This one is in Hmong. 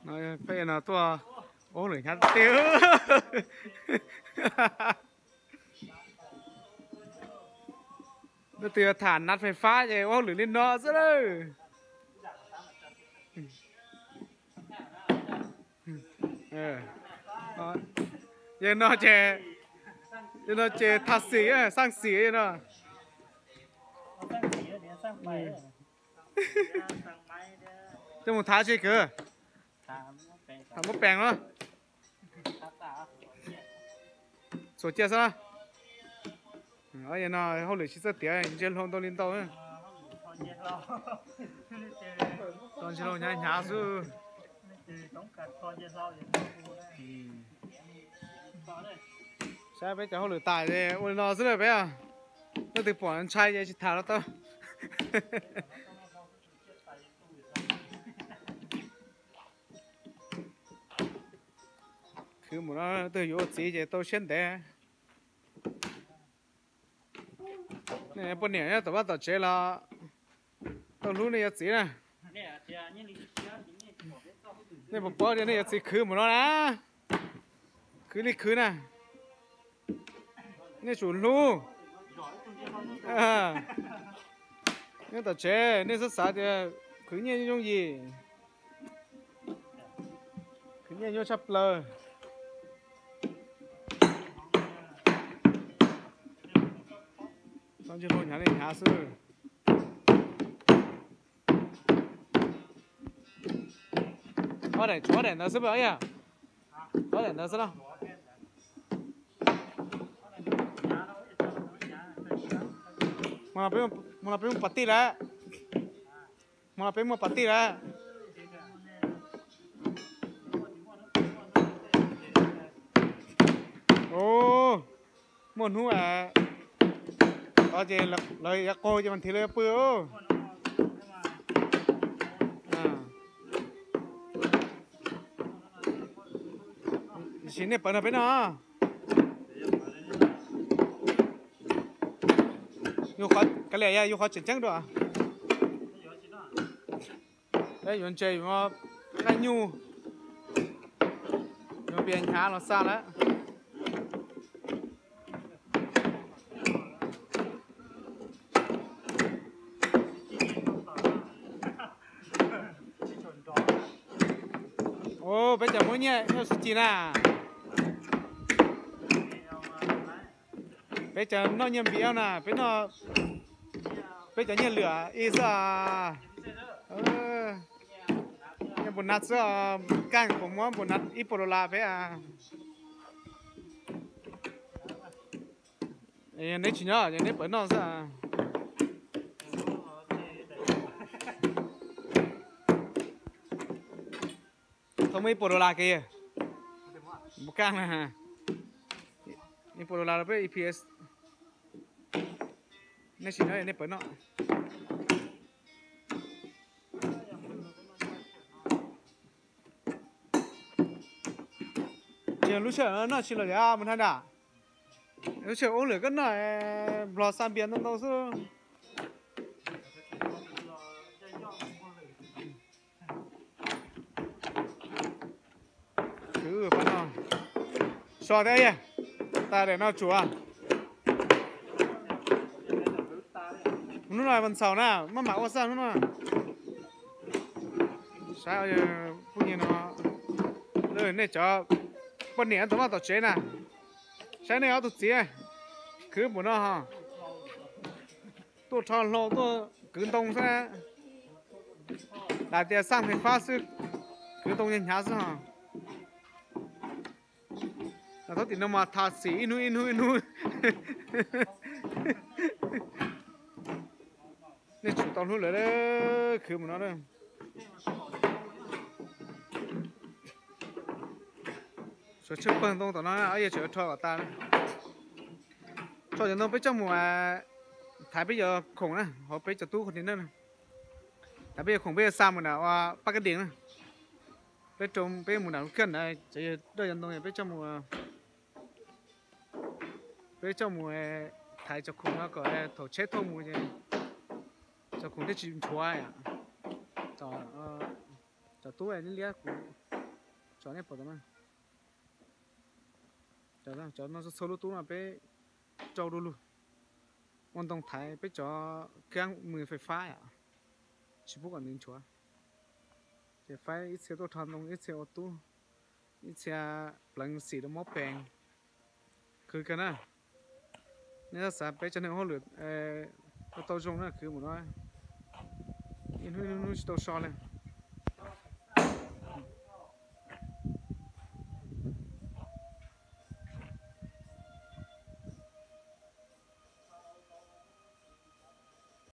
Peb no tuaj ua hauj lwm hnyav tiag. Leej twg tham nab fais fab ces ua hauj lwm li no xwb lawm. Yog no ces, yog no ces thaj xim, xaj xim no. Coj mus thav tsi kwv? Tham muab pees los? Txhuam cia xwb na. No hauj lwm tsis txawj tiav, ntsia hlau ntau li ntau. Tso ntsia hlau hnyav hnyav xwb. Saib peb cov hauj lwm tas ua li no xwb na peb. Leej twg pom ntshai ces tsis tham los tau. Khwv mus no, leej twg yuav ua txiv ces tau siab ntev. Nej poj niam nyob tom vaj tom tsev los tau hlub nej yuav txiv na. Nej puas paub tias nej yuav txiv khwv mus no na? Khwv li khwv na. Nej tsum hlub. Nyob tom tsev nej xav xav tias khwv nyiaj yooj yim. Khwv nyiaj nyuaj tshaj plaws. Tso ntsia hlau hnyav li hnyav xwb. Ob daim, tshuav ob daim ntawd xwb, ob daim ntawd xwb no. Hmo no peb muaj pas tij lawm. Hmo no peb muaj pas tij lawm. Muaj hnub tod ces lawv yuav qaug ces mas nrhiav lawv yuav pw. Tiam sis nej pawv no peb noj. Kav liam, yog yus qhov tseem ceeb dua. Peb yuav ntses yuav qaij nyuj, yuav npias hnyav los xa lawm. Peb cov muab nyiaj ib ob xub ci na. Peb cov noj nyiaj npiv na, peb noj, peb cov nyiaj lwam ib xwb. Nyiaj npus nab xwb, kaj kuv muab npus nab ib puas dollar peb. Neb tsis nyob, neb pawv noj xwb. Thaum muaj ib puas dollar kiag, npus kaj na, ib puas dollar rau peb E P S. Nej tsis nyob nej pawv noj. Ces lub sij hawm noj tsis los yog mus thaj nram, lub sij hawm ua lwm koj noj, nplog xa npias ntau ntau xwb. Khwv pab no, so thiab, tas daim no tsuav. Hnub no mas ntxhaum na, maj mam ua xaj hnub no. Saib phooj ywg no, nej cov poj niam tom vaj tom tsev na, saib nej ob tug txiv khwv npaum no ho, tuaj rho hlau tuaj kwv ntoo xwb. Lam tias xaj fais fab xwb, kwv ntoo hnyav hnyav xwb ho. Thaum tim no mas thas xim ib hnub ib hnub ib hnub. Nej tsum tau hlub lawv khwv mus no. Suav tshuaj pawg ntoo tom no, ob yawg tseem rho kom tas. Rho cov ntoo peb coj mus thaiv peb cov khoom na, hauv peb cov tub qhov ni na. Thaiv peb cov khoom peb yuav xa mus nram ua pab kab dees na. Peb rau peb mus nram lub khaj ntawd, cov yawg daj cov ntoo peb coj mus, peb coj mus thaiv cov khoom no kom thaum tsheb tuaj mus ces cov khoom thiaj tsis nchuav. Cov tub liab liab kuv Cov nej pom tau na, cov no txhua lub tub no peb rau du lug ua ntoo thaiv peb cov kab mws fais fab, tsis pub kom nws nchuav. Ces faib ib txhia tuaj rho ntoo, ib txhia ua tub, ib txhia pleev xim rau mob pees. Khwv kawg na. Nej txhob xav peb tsev neeg hauj lwm tau zoo na, khwv mus no ib hnub ib hnub tsis tau so li.